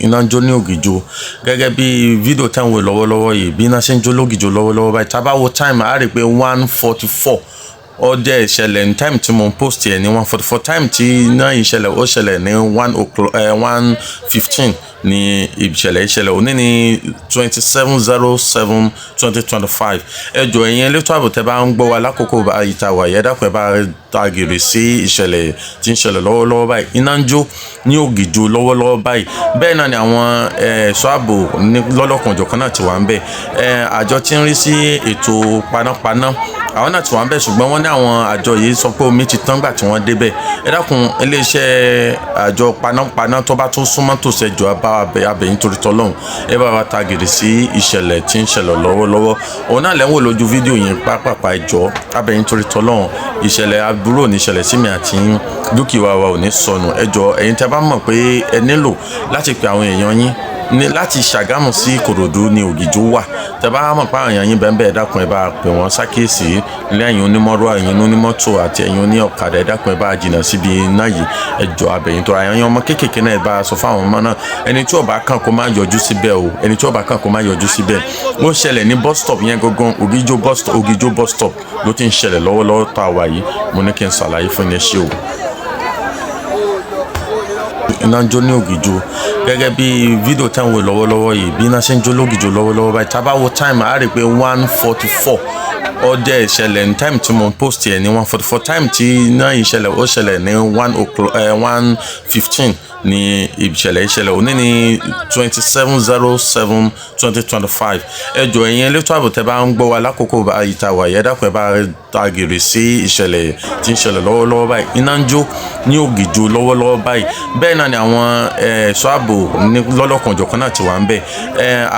Iná ń jó ní Ògìjò. Gẹ́gẹ́ bí fídíò tẹ́ ń wò lọ́wọ́lọ́wọ́ yìí, bí iná ṣe ń jó lógìjò lọ́wọ́lọ́wọ́ báyìí, tá a bá wo time, á rí i pé 1:44 ó jẹ́ ìṣẹ̀lẹ̀ ní time tí mo ń post ẹ̀ ní 1:44. Time tí iná yìí ṣẹlẹ̀, ó ṣẹlẹ̀ ní 1 o'clock, 1:15 ní ìṣẹ̀lẹ̀ ìṣẹ̀lẹ̀. Òní ní 27/07/2025. Ẹ jọ̀ọ́, ẹ̀yin elétò ààbò tẹ́ bá ń gbọ́ wa lákòókò báyìí tá a wà yìí, ẹ dákun, ẹ bá tagìrì sí ìṣẹ̀lẹ̀ tí ń ṣẹlẹ̀ lọ́wọ́lọ́wọ́ báyìí. Iná ń jó ní Ògìjò lọ́wọ́lọ́wọ́ báyìí. Bẹ́ẹ̀ náà ni àwọn ẹ̀ṣọ́ ààbò ní lọ́lọ́kanòjọ̀kan náà ti wà ń bẹ̀. Àjọ tí ń rí sí ètò panápaná, àwọn náà ti wà ń bẹ̀, ṣùgbọ́n wọ́n ní àwọn àjọ yìí sọ pé omi ti tán gbà tí wọ́n débẹ̀. Ẹ dákun, iléeṣẹ́ àjọ panápaná tó bá tún súnmọ́ tòsí, ẹ jọ̀ọ́, bá abẹ yín torí tọ́lọ́hún, ẹ bá wa tagìrì sí ìṣẹ̀lẹ̀ tí ń ṣẹlẹ̀ lọ́wọ́lọ́wọ́. Òun náà lẹ́ ń wò lójú fídíò yẹn pápápá. Ẹ jọ̀ọ́, abẹ yín torí tọ́lọ́hún, ìṣẹ̀lẹ̀ aburú ò ní ṣẹlẹ̀ sí mi àti yín, dúkìá wa ò ní sọnù. Ẹ jọ̀ọ́, ẹ̀yin tí a bá mọ̀ pé ẹ nílò láti pe àwọn èèyàn yín ní láti Ṣàgámù sí Ìkòròdú ní Ògìjò wà, tẹ́ bá mọ̀ pé àwọn èèyàn yín bẹ́ẹ̀ bẹ́ẹ̀, dákun, ẹ bá pè wọ́n sákèsí. Lẹ́yìn onímọ́rọ́, ẹ̀yin onímọ́tò àti ẹ̀yin oní ọ̀kadà, ẹ dákun, ẹ bá jìnnà síbi iná yìí. Ẹ jọ̀ọ́, abẹ̀yìn tó àyàn ọmọ kéékèèké náà, ẹ bá sọ fáwọn ọmọ náà, ẹni tí ó bá kàn kó má yọjú síbẹ̀ o, ẹni tí ó bá kàn kó má yọjú síbẹ̀. Ó ṣẹlẹ̀ ní bus stop yẹn gangan, Ògìjò bus stop. Ògìjò bus stop ló ti ń ṣẹlẹ̀ lọ́wọ́lọ́wọ́ tá a wà yìí. Mo ní kí n ṣàlàyé fún yín ṣé o. Iná ń jó ní Ògìjò. Gẹ́gẹ́ bí fídíò tẹ́ ń wò lọ́wọ́lọ́wọ́ yìí, bí iná ṣe ń jó lógìjò lọ́wọ́lọ́wọ́ báyìí, tá a bá wo time, á rí i pé 1:44 ó jẹ́ ìṣẹ̀lẹ̀ ní time tí mo ń post ẹ̀ ní 1:44. Time tí iná yìí ṣẹlẹ̀, ó ṣẹlẹ̀ ní 1 o'clock, 1:15 ní ìṣẹ̀lẹ̀ ìṣẹ̀lẹ̀. Òní ní 27/07/2025. Ẹ jọ̀ọ́, ẹ̀yin elétò ààbò tẹ́ bá ń gbọ́ wa lákòókò báyìí tá a wà yìí, ẹ dákun, ẹ bá tagìrì sí ìṣẹ̀lẹ̀ tí ń ṣẹlẹ̀ lọ́wọ́lọ́wọ́ báyìí. Iná ń jó ní Ògìjò lọ́wọ́lọ́wọ́ báyìí. Bẹ́ẹ̀ náà ni àwọn ẹ̀ṣọ́ ààbò ní lọ́lọ́kanòjọ̀kan náà ti wà ń bẹ̀.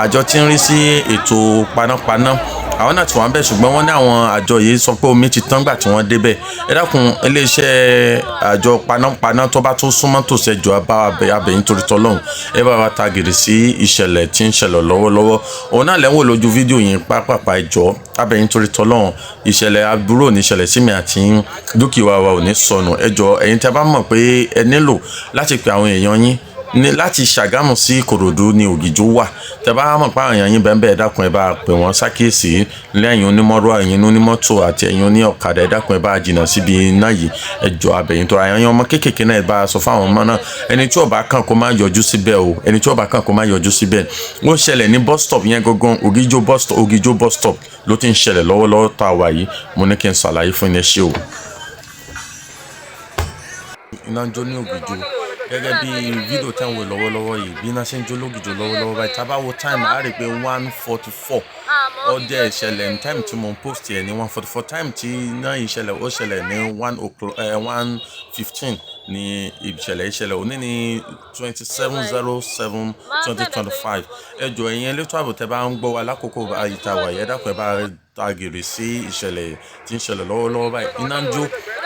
Àjọ tí ń rí sí ètò panápaná, àwọn náà ti wà ń bẹ̀, ṣùgbọ́n wọ́n ní àwọn àjọ yìí sọ pé omi ti tán gbà tí wọ́n débẹ̀. Ẹ dákun, iléeṣẹ́ àjọ panápaná tó bá tún súnmọ́ tòsí, ẹ jọ̀ọ́, bá abẹ yín torí tọ́lọ́hún, ẹ bá wa tagìrì sí ìṣẹ̀lẹ̀ tí ń ṣẹlẹ̀ lọ́wọ́lọ́wọ́. Òun náà lẹ́ ń wò lójú fídíò yẹn pápápá. Ẹ jọ̀ọ́, abẹ yín torí tọ́lọ́hún, ìṣẹ̀lẹ̀ aburú ò ní ṣẹlẹ̀ sí mi àti yín, dúkìá wa ò ní sọnù. Ẹ jọ̀ọ́, ẹ̀yin tí a bá mọ̀ pé ẹ nílò láti pe àwọn èèyàn yín ní láti Ṣàgámù sí Ìkòròdú ní Ògìjò wà, tẹ́ bá mọ̀ pé àwọn èèyàn yín bẹ́ẹ̀ bẹ́ẹ̀, dákun, ẹ bá pè wọ́n sákèsí. Lẹ́yìn onímọ́rọ́, ẹ̀yin onímọ́tò àti ẹ̀yin oní ọ̀kadà, ẹ dákun, ẹ bá jìnnà síbi iná yìí. Ẹ jọ̀ọ́, abẹ̀yìn tó àyàn ọmọ kéékèèké náà, ẹ bá sọ fáwọn ọmọ náà, ẹni tí ó bá kàn kó má yọjú síbẹ̀ o, ẹni tí ó bá kàn kó má yọjú síbẹ̀. Ó ṣẹlẹ̀ ní bus stop yẹn gangan, Ògìjò bus stop. Ògìjò bus stop ló ti ń ṣẹlẹ̀ lọ́wọ́lọ́wọ́ tá a wà yìí. Mo ní kí n ṣàlàyé fún yín ṣé o. Iná ń jó ní Ògìjò. Gẹ́gẹ́ bí fídíò tẹ́ ń wò lọ́wọ́lọ́wọ́ yìí, bí iná ṣe ń jó lógìjò lọ́wọ́lọ́wọ́ báyìí, tá a bá wo time, á rí i pé 1:44 ó jẹ́ ìṣẹ̀lẹ̀ ní time tí mo ń post ẹ̀ ní 1:44. Time tí iná yìí ṣẹlẹ̀, ó ṣẹlẹ̀ ní 1 o'clock, 1:15 ní ìṣẹ̀lẹ̀ ìṣẹ̀lẹ̀. Òní ní 27/07/2025. Ẹ jọ̀ọ́, ẹ̀yin elétò ààbò tẹ́ bá ń gbọ́ wa lákòókò báyìí tá a wà yìí, ẹ dákun, ẹ bá tagìrì sí ìṣẹ̀lẹ̀ tí ń ṣẹlẹ̀ lọ́wọ́lọ́wọ́ báyìí. Iná ń jó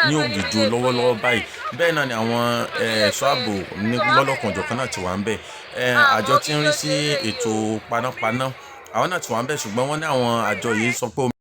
ní Ògìjò lọ́wọ́lọ́wọ́ báyìí. Bẹ́ẹ̀ náà ni àwọn ẹ̀ṣọ́ ààbò ní lọ́lọ́kanòjọ̀kan náà ti wà ń bẹ̀. Àjọ tí ń rí sí ètò panápaná, àwọn náà ti wà ń bẹ̀, ṣùgbọ́n wọ́n ní àwọn àjọ yìí sọ pé omi